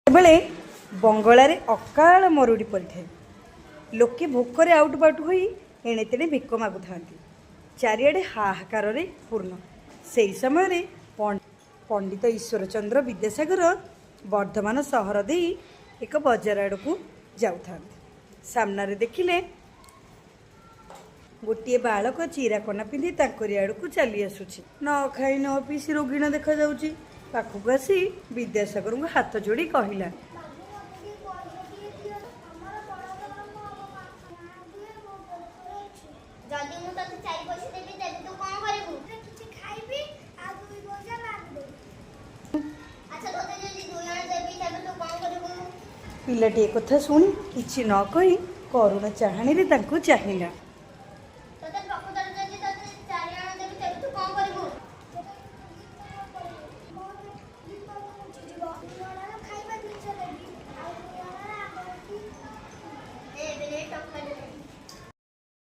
ସେତେବେଳେ ବଙ୍ଗଳାରେ ଅକାଳ ମରୁଡ଼ି ପଡ଼ିଥାଏ। ଲୋକେ ଭୋକରେ ଆଉଟୁପାଉଟୁ ହୋଇ ଏଣେତେଣେ ଭିକ ମାଗୁଥାନ୍ତି। ଚାରିଆଡ଼େ ହାହାକାରରେ ପୂର୍ଣ୍ଣ। ସେହି ସମୟରେ ପଣ୍ଡିତ ଈଶ୍ୱରଚନ୍ଦ୍ର ବିଦ୍ୟାସାଗର ବର୍ଦ୍ଧମାନ ସହର ଦେଇ ଏକ ବଜାର ଆଡ଼କୁ ଯାଉଥାନ୍ତି। ସାମ୍ନାରେ ଦେଖିଲେ, ଗୋଟିଏ ବାଳକ ଚିରା କନା ପିନ୍ଧି ତାଙ୍କରି ଆଡ଼କୁ ଚାଲି ଆସୁଛି। ନ ଖାଇ ନ ପିଇ ସେ ରୋଗୀଣ ଦେଖାଯାଉଛି। ପାଖକୁ ଆସି ବିଦ୍ୟାସାଗରଙ୍କୁ ହାତ ଯୋଡ଼ି କହିଲା, ବାବୁ, ମୋତେ ଟିକେ ପଇସା ଟିକେ ଦିଅ। ଆମର ବଡ଼ କାମ ହବ। ମା ଦୁହେଁ ବହୁତ ଭୋକରେ ଅଛି। ଯଦି ମୁଁ ତତେ 4 ପଇସା ଦେବି, ତେବେ ତୁ କଣ କରିବୁ? କିଛି ଖାଇବି ଆଉ 2 ପଇସା ମାଆକୁ ଦେବି। ଆଚ୍ଛା, ତୋତେ ଯଦି 2 ଅଣା ଦେବି, ତେବେ ତୁ କଣ କରିବୁ? ପିଲାଟି ଏକଥା ଶୁଣି କିଛି ନ କହି କରୁଣ ଚାହାଣୀରେ ତାଙ୍କୁ ଚାହିଁଲା।